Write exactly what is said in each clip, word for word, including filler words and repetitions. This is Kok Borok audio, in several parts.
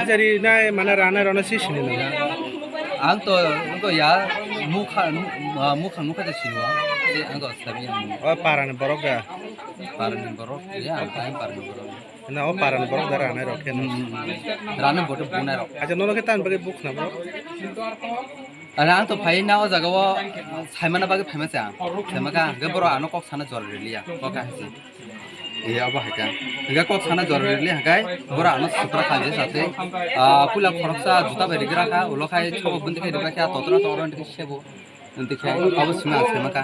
Jari nai mana rana rana si sini na. Ang to, ang to ya, mukha, ah, mukha nukha ta sini wa. Ang to sabi ang. O parani borok da. Parani borok, ya, ang parani borok. Na o parani borok da rana rok khe. Hmm, hmm, hmm. Rana bote bunai rok. Acha nono khe tan bagwi buk na borok. Ana ang to phai na o jaga o saimana bagwi phaima cha. Saimaka, ge borok ano kok sana jor riliya. Kok ka hasi. Iya, abo hai kha. Hinkhe kok sana jora rili hinkhe bora ano sutra kha je sate. Ah, pula khoroksa juta bai rigra kha, ulo khai chobo bundi khai rigra kha, totra totra ndi sebo. Ndi khai abo sima sima kha.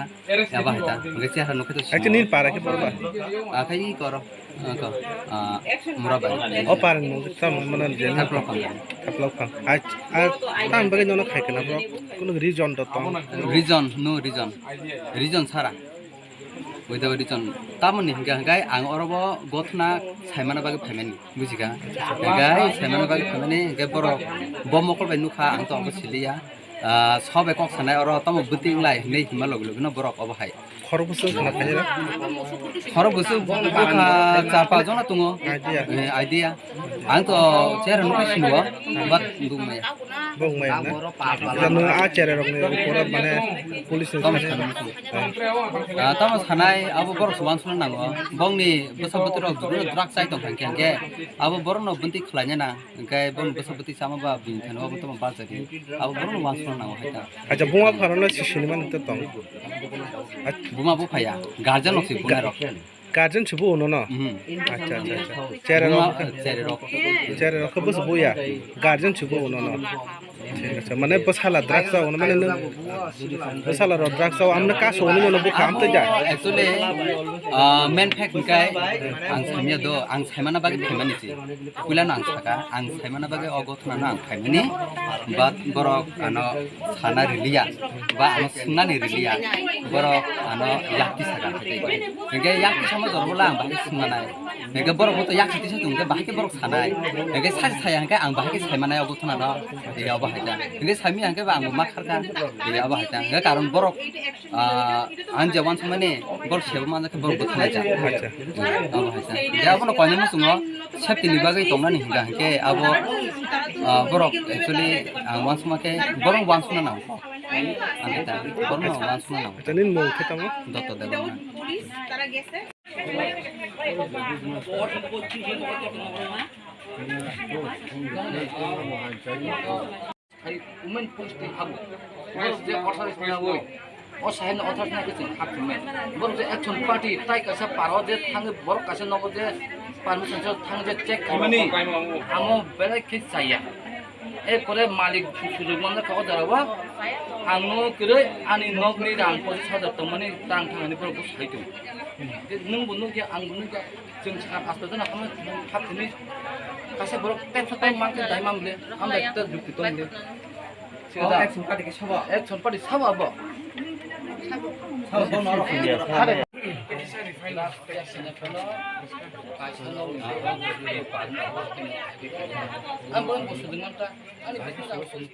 Abo hai ta. Hinkhe chehara nukhe to sima. Acha nini para khe borba? Ah, khai i koro. Ah, ko. Ah, mura bai. O para ni mung tam mana je na. Khaplok phang. Khaplok phang. Ach, ah, tam bagwi nono khai kana bro. Kuno reason to tong. Reason, no reason. Reason sara. Without reason. Tamoni hinkhe, hinkhe ang oro bo gothna saimana bagwi phaimani, bujikha? Hinkhe saimana bagwi phaimani, hinkhe borok bo mokol bai nukha, ang to abo siliya. Ah, sobe kok sanai oro tamo bwtwi wnglai hinwi hima logi logino borok obo hai. Khorok bwswk khna khaijak? Khorok bwswk bwkha char panch jona tongo. Idea. Eh, idea. Ang to chera nukha singo, but bung maya. Bung maya na? Jano a chera rokni ukora mane police ni. Tamo sanai. Ah, tamo sanai, abo borok se wansukna nango. Bongni bwsa bwtwi rok jukno drugs chai tong kha hinkhe, abo borokno bwntwi khlaina na, hinkhe bongni bwsa bwtwi chama ba bini thani abo tamo bajadi. Abo borokno wansukna nango hai ta. Acha, buma pharano sisini mani to tong. Buma bo phaiya, guardian rok se bunai rok. Guardian se bo uno no? Mhm. Acha, acha, acha. Chere rok. Buma, chere rok. Chere rok khe bwswk buya? Guardian se bo uno no? Thik ache, mane bwsala drugs o, mane nwng bwsala rok drugs o, amne kaso hwnwi nono bwkha amtwi da? Actually, ah, main fact hinkhe ang saimya do, ang saimana bagwi phaimani se. Puilano ang saka, ang saimana bagwi o gothonano ang phaimani, but borok ano sana riliya, ba ano swngnani riliya, borok ano yakti saka. Hinkhe yakti sama jorbo la ang bagwi swngmanai. Hinkhe borok bo to yakti tisa tong, hinkhe bahai khe borok sanai. Hinkhe sachi saya hinkhe ang bahai khe saimanai o gothonano. Iya, obo hai ta. Hinkhe saimanya hinkhe ba ang bo ma kharkha. Iya, obo hai ta. Hinkhe karon borok, ah, ang je wansukmani borok sebo manja khe borok bwthanai ja. Acha. Obo hai ta. Hinkhe abono koinwi muchungo safety ni bagwi tongnani hinkha hinkhe abo, ah, borok actually ang wansukma khe borok wansukna nango. Ang khe ta borokno wansukna nango. Acha, nini mung khe tamo? Dotto Debbarma. Women police ni habu. Borok je authority na oi. O sahai no authority na kiching hak me. Borok je action party tai kaisa paro je thangi borok kaisa nogo je permission se thang je check khamani. Amo belai khe chaya. E pore malik sujug manjakha o jora o. Ang no kwrwi ani nok ni rang pochis hajar tongmani tang thangani borok bo sai tong. Nwng bo nukya, ang bo nukya. Chwng sakha hospital no khamwi hap thwngwi kaisa borok tepsa tei mangkhe dai mam le, hambai ta jukti tong le. Sida. Action party ke sabo? Action party sabo abo? Sabo, sabo, no, no. Hare. Ang bo bo sudin manta. Ani bising ang sudin.